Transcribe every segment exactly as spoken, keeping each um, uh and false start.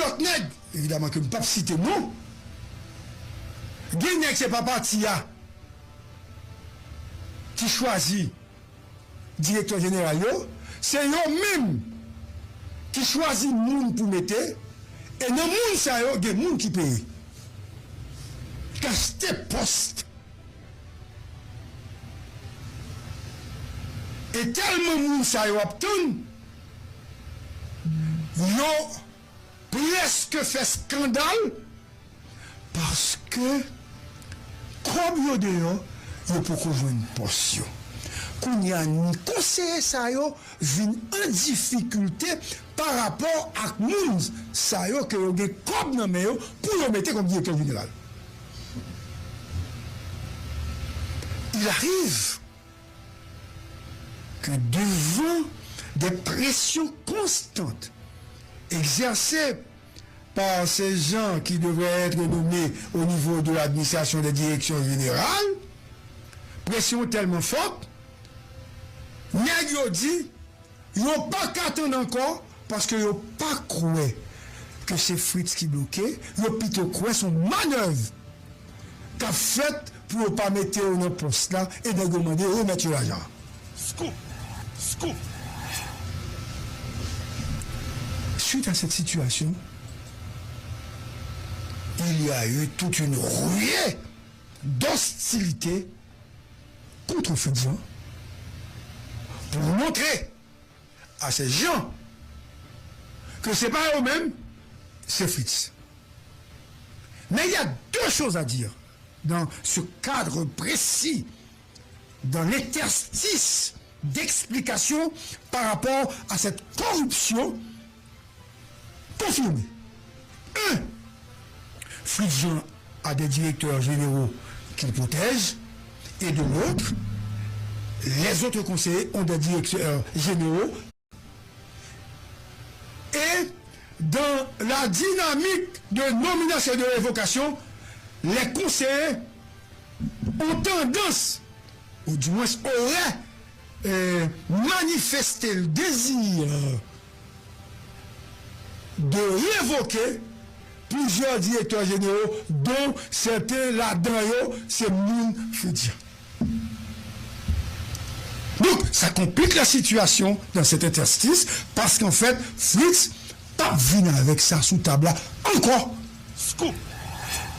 Lòt nèg, evidaman ke m p ap site non, gen nèg se pa pati a ki chwazi direktè jeneral yo, se yo menm ki chwazi moun pou mete, e nan moun sa yo, gen moun ki peye, k achte pòs. E tèlman moun sa yo ap tann, yo prèske fè eskandal, paske kòb yo deyò, yo poko jwenn pòs yo. Kounye a, ni konseye sa yo vin an difikilte pa rapò ak moun sa yo ke yo gen kòb nan men yo pou yo mete kòm direktè jeneral. Il arrive que devant des pressions constantes exercées par ces gens qui devraient être nommés au niveau de l'administration des directions générales, pression tellement forte, nèg yo di, yo pa ka tann ankò, paske yo pa kwè ke se Fritz ki bloke, yo pito kwè se yon manèv k ap fèt pou yo pa mete yo nan pòs la, e nèg yo mande yo remèt yo lajan. Scoop! Scoop! Suite à cette situation, il y a eu toute une ruée d'hostilité contre Fritz Jean pour montrer à ces gens que c'est pas eux-mêmes, c'est Fritz. Mais il y a deux choses à dire dans ce cadre précis, dans l'interstice d'explication par rapport à cette corruption confirmée. Un, Fritz Jean a des directeurs généraux qu'il protège, et de l'autre, les autres conseillers ont des directeurs généraux. Et dans la dynamique de nomination et de révocation, les conseillers ont tendance, ou du moins auraient, euh, manifesté le désir de révoquer plusieurs directeurs généraux, dont certains ladan yo se moun Fritz Jean. Donk, sa konplik la sitiyasyon dans cet interstice, paske an fèt, Fritz p ap vin avèk sa sou tab la ankò. Scoop!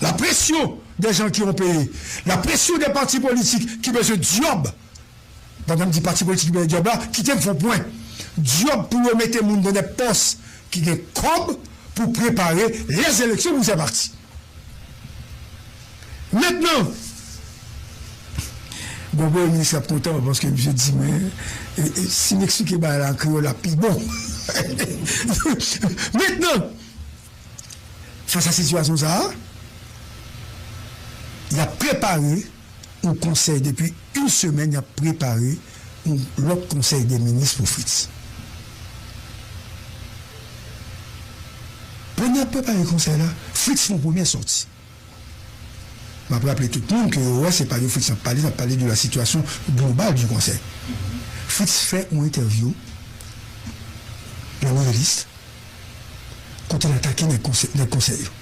La pression des gens qui ont payé, la pression des partis politiques qui bezwen djòb, pandan m di pati politik ki pèdi djòb la, kite m fè yon pwen. Djòb pou yo mete moun nan de pòs ki gen kòb pou prepare lèzeleksyon pou fè pati. Mentnan, bon, premye minis ap kontan paske misye di, men, e, e, si m eksplike bagay la an kreyòl, l ap pi bon. Mentnan, fas a sitiyasyon sa a, y ap prepare yon konsèy depi yon semèn, y ap prepare yon lòt konsèy de minis pou Fritz. Pandan y ap prepare konsèy la, Fritz fè yon premye sòti. M ap raple tout moun ke yo wè se pa de Fritz n ap pale, n ap pale de la situation globale du konsèy. Fritz fè yon entèvyou nan Nouvèlis kote l atake nèg konsèy, nèg konsèy yo.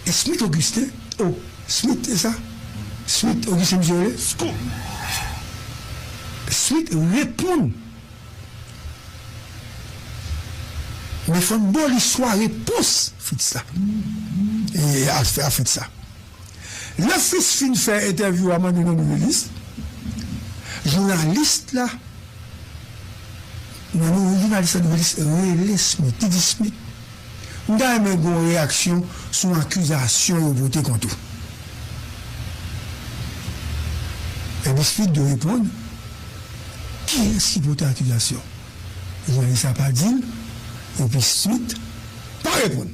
E Smith Augustin, oh, Smith, se sa? Smith Augustin, misye rele? Smith reponn. Men fò n ba w listwa repons Fritz la. E a, a Fritz la. Lè Fritz fin fè entèvyou a Manno nan Nouvèlis, jounalis la, Manno, jounalis la Nouvèlis rele Smith, li di Smith, m ta renmen gen yon reyaksyon sou akizasyon yo pote kont ou. Epi Smith te reponn, kiyès ki pote akizasyon? Jounalis la pa di l, epi Smith pa reponn.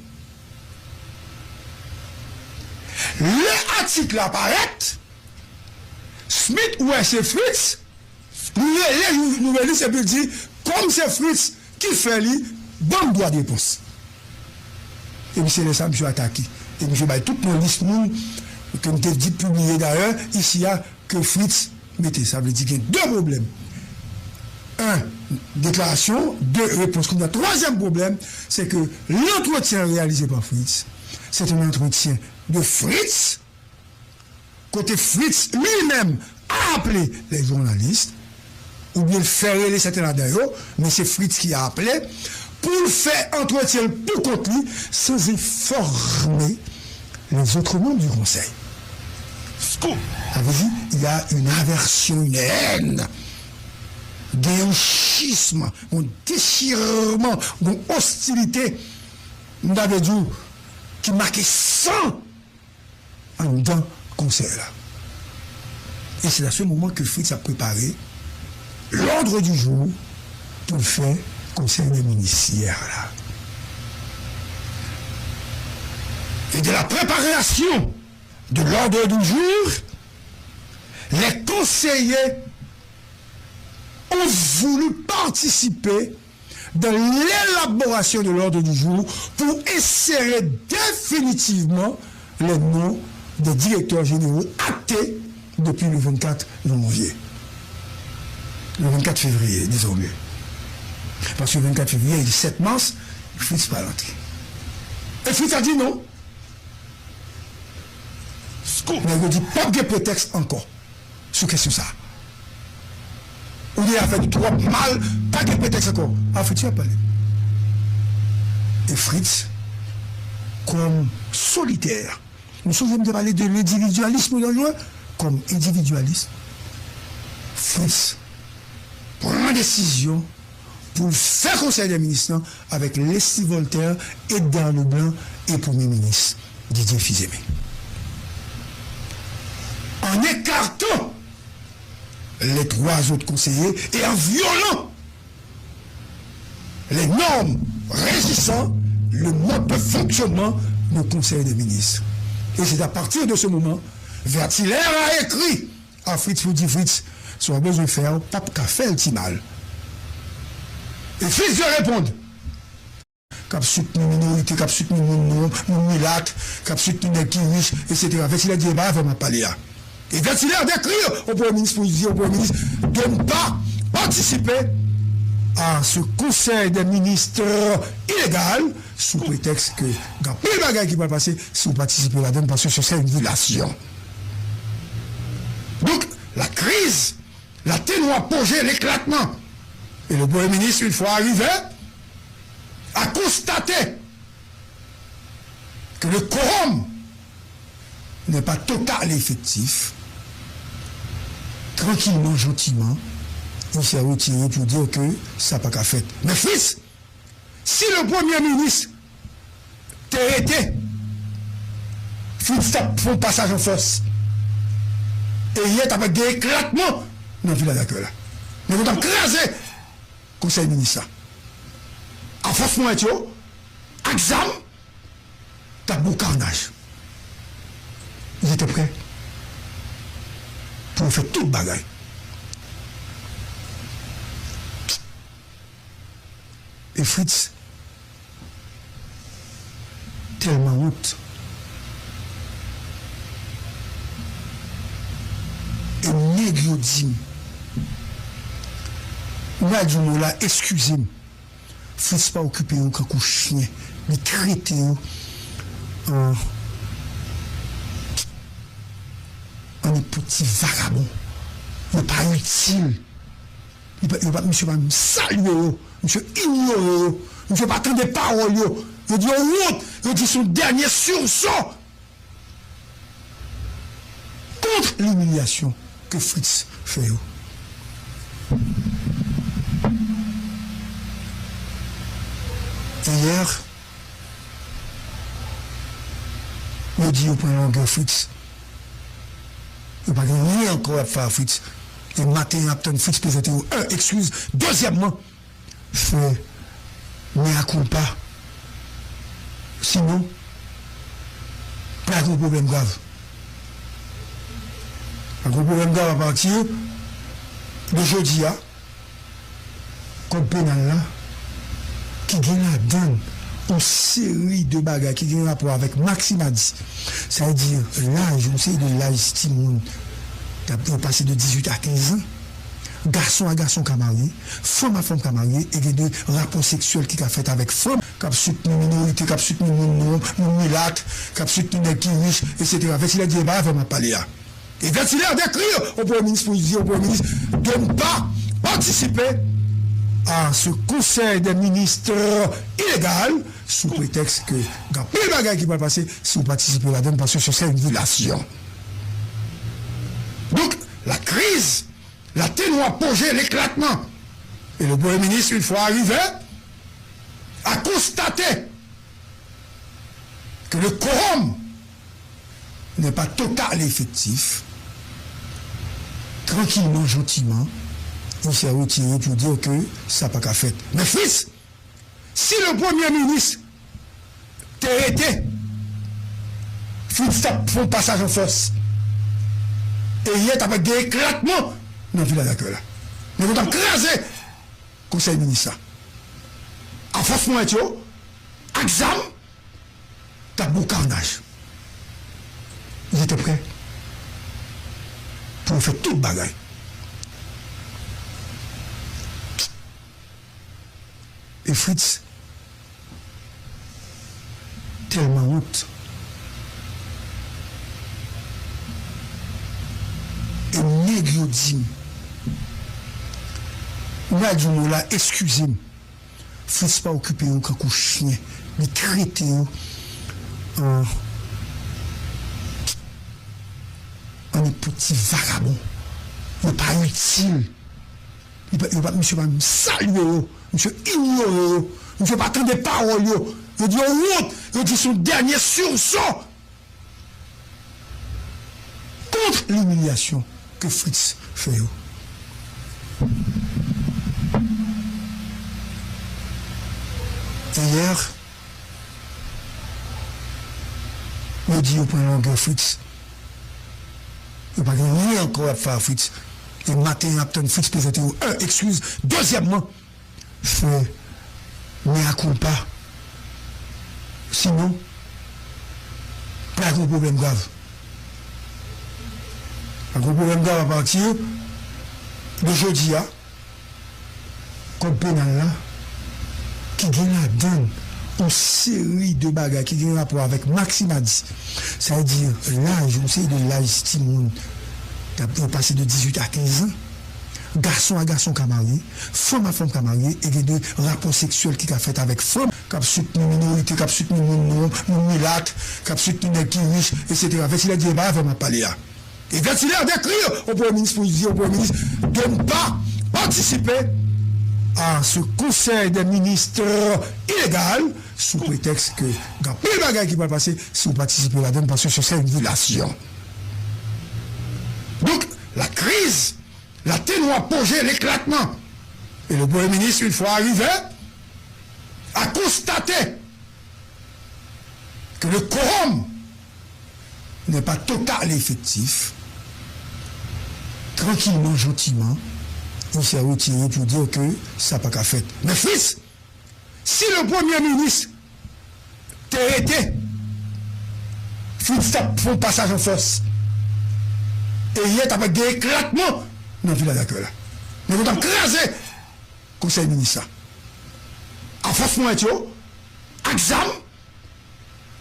Lè atik la parèt, Smith wè se Fritz, li rele Nouvèlis epi l di, kòm se Fritz ki fè li, ban m dwa de repons. Epi se lè sa a misye atake. E misye bay tout non lis moun ke m te di pibliye dayè isi a ke Fritz mete. Sa vle di gen de pwoblèm. En, déclaration, deux réponses. Kounye a, twazyèm pwoblèm, c'est que l'entretien réalisé par Fritz, c'est un entretien de Fritz, kote Fritz li menm a aple lè jounalis, oubyen l fè rele sèten ladan yo, men se Fritz ki aple, pou l fè antretyen l pou kont li, sans informer les autres membres du conseil. Scoop! Sa vle di, il y a une aversion, une haine, gen yon schisme, yon déchirement, yon hostilité, m ta vle di w, ki make san anndan konsèy la. Et c'est à ce moment que Fritz a préparé l'ordre du jour pour faire Conseil des ministres hier là. Et de la préparation de l'ordre du jour, les conseillers ont voulu participer dans l'élaboration de l'ordre du jour pour insérer définitivement les noms des directeurs généraux actés depuis le vingt-quatre janvier. Le vingt-quatre février, désormais. Parce que le vingt-quatre février, le sept mars, Fritz pa rantre. Et Fritz a dit non. Scoop! Nèg yo di p ap gen pretèks ankò sou kesyon sa. Ou deja fè twòp mal, pa gen pretèks ankò. A Fritz yo ap pale. E Fritz, kòm solitè, nou sonje m te pale de l'individualisme dangereux, kòm endividyalis, Fritz pran desizyon pou l fè Konsèy dè Minis lan avèk Leslie Voltaire, Edgar Leblanc e Premye Minis Didier Fils-Aimé. En écartant les trois autres conseillers et en violant les normes régissant le mode de fonctionnement du Conseil des ministres. Et c'est à partir de ce moment, Vertilaire a écrit a Fritz pou di Fritz, sa w bezwen fè a, w p ap ka fè l ti mal. E Fritz te reponn, k ap soutni minorite, k ap soutni moun nwa, moun milat, k ap soutni nèg ki rich, etsetera. Vertilaire di, e pa avè w m ap pale a. Et Vertilaire d'écrire au Premier ministre pour lui dire au Premier ministre de ne pas participer à ce conseil des ministres illégal sous prétexte que gen anpil bagay ki pral pase si w patisipe ladan l, paske se sè yon vilasyon. Donk, la kriz, la te nou apoje, l'éclatement. Et le Premier ministre, une fois arrivé, a constaté que le quorum n'est pas total et effectif. Tranquillement, gentiment, il s'est retiré pour dire que sa pa ka fèt. Men Fritz, si le Premye Minis te rete, Fritz t ap fè yon pasaj an fòs. E yè t ap gen eklatman nan Vilaj Dakè la. Nèg yo t ap kraze Konsèy Minis la. Afòsman èt yo, ak zam, t ap gen yon karnaj. Ils étaient prêts pou yo fè tout bagay. E Fritz tèlman wont. E nèg yo di m, m pral di yon mo la, eskize m. Fritz pa okipe yo kankou chen. Li trete yo an, an nenpòt ti vagabon. Yo pa itil. Li pa, yo pa, misye pa menm salye yo. Misye inyore yo. Misye pa tande pawòl yo. Yo di yo wont. Yo di se yon dènye sursaut contre l'humiliation que Fritz fè yo. E yè, yo di yo pran longè Fritz. Yo pa gen anyen ankò y ap fè a Fritz. E maten y ap tann Fritz prezante yo, un, eskiz. Dezyèmman, fè mea culpa. Sinon, pral gen yon pwoblèm grav. Pral gen yon pwoblèm grav apati de jodi a. Kòd penal la, ki gen ladan l yon seri de bagay ki gen rapò avèk maksimadi. Sa vle di laj, yon seri de laj timoun, t ap pase de dizuit a kenz an. Gason a gason ka marye, fanm a fanm ka marye, e gen de rapò seksyèl ki ka fèt avèk fanm k ap soutni minorite, k ap soutni moun nwa, moun milat, k ap soutni nèg ki rich, etsetera. Ventilaire di, e pa avè w m ap pale a. Et Ventilaire d'écrire au Premier ministre pour lui dire au Premier ministre de ne pas participer à ce conseil des ministres illégal sous prétexte que gen anpil bagay ki pral pase si w patisipe ladan l, paske se sèl vilasyon. Donk, la kriz, la tenue en apogée, l'éclatement. Et le Premier ministre, une fois arrivé, a constaté que le quorum n'est pas total et effectif, tranquillement, gentiment, il s'est retiré pour dire que sa pa ka fèt. Men Fritz, si le Premier ministre te rete, Fritz t ap fè yon pasaj an fòs. E yè t ap gen eklatman nan Vila Dakè la. Nèg yo t ap kraze Konsèy Minis la. Afwòsman yo, ak zam, t ap gen yon karnaj. Li te prè pou l fè tout bagay. E Fritz tèlman wont. E nèg yo di m, m pral di yon mo la, eskize m. Fritz pa okipe yo kankou chen. Li trete yo an, an nenpòt ti vagabon. Yo pa itil. Li pa, yo pa, misye pa menm salye yo. Misye inyore yo. Misye pa tande pawòl yo. Yo di yo wont. Yo di se yon dènye sirsò kont limilyasyon ke Fritz fè yo. E yè, yo di yo pran longè Fritz. Yo pa gen anyen ankò y ap fè a Fritz. E maten y ap tann Fritz prezante yo, en, eskiz. Dezyèmman, fè mea culpa. Sinon, pral gen yon pwoblèm grav. Pral gen yon pwoblèm grav apati de jodi a. Kòd penal la, ki gen ladan l yon seri de bagay ki gen rapò avèk maksimadi, sa vle di laj, yon seri de laj timoun, yo pase de dizuit a kenz an, gason a gason ka marye, fanm a fanm ka marye, e gen de rapò seksyèl ki ka fèt avèk fanm k ap soutni minorite, k ap soutni moun nwa, moun milat, k ap soutni nèg ki rich, etsetera. Ventilaire di, e pa avè w m ap pale a. Et Ventilaire d'écrire au Premier ministre pour lui dire au Premier ministre de ne pas participer à ce conseil des ministres illégal sous prétexte que gen anpil bagay ki pral pase si w patisipe ladan l, paske se sèl vilasyon. Donk, la kriz, la tenue en apogée, l'éclatement. Et le Premier ministre, une fois arrivé, a constaté que le quorum n'est pas total et effectif, tranquillement, gentiment, il s'est retiré pour dire que sa pa ka fèt. Men Fritz, si le Premier ministre te rete, Fritz t ap fè yon pasaj an fòs. E yè t ap gen eklatman nan Vila Dakè la. Nèg yo t ap kraze Konsèy Minis la. Afwòsman yo, ak zam,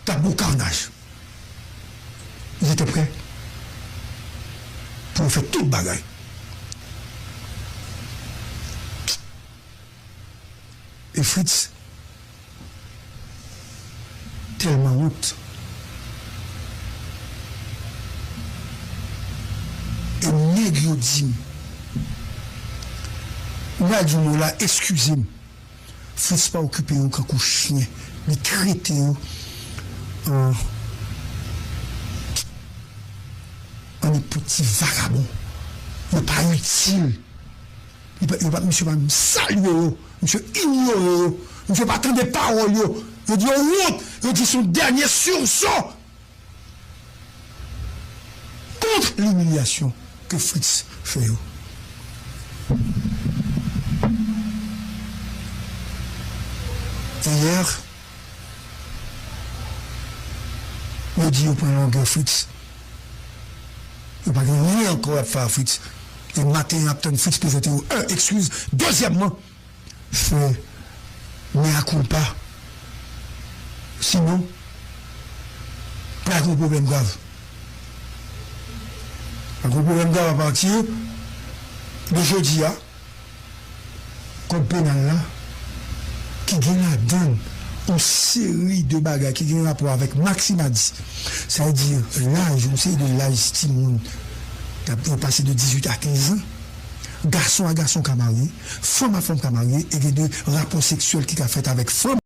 t ap gen yon karnaj. Li te prè pou l fè tout bagay. E Fritz tèlman wont. E nèg yo di m, m pral di yon mo la, eskize m. Fritz pa okipe yo kankou chen. Li trete yo an, an nenpòt ti vagabon. Yo pa itil. Li pa, yo pa, misye pa menm salye yo. Misye inyore yo. Misye pa tande pawòl yo. Yo di yo wont. Yo di se yon dènye sirsò kont limilyasyon ke Fritz fè yo. E yè, yo di yo pran longè Fritz. Yo pa gen anyen ankò y ap fè a Fritz. E maten an ap tann Fritz prezante yo. Un, excuse. Dezyèmman, fè mea culpa. Sinon, pral gen yon pwoblèm grav. Pral gen yon pwoblèm grav apati de jodi a. Kòd penal la, ki gen ladan yon seri de bagay ki gen rapò avèk maksimadi, sa vle di laj, yon seri de laj timoun, t ap pase de dizuit a kenz an, gason a gason ka marye, fanm a fanm ka marye, e gen de rapò seksyèl ki ka fèt avèk fanm.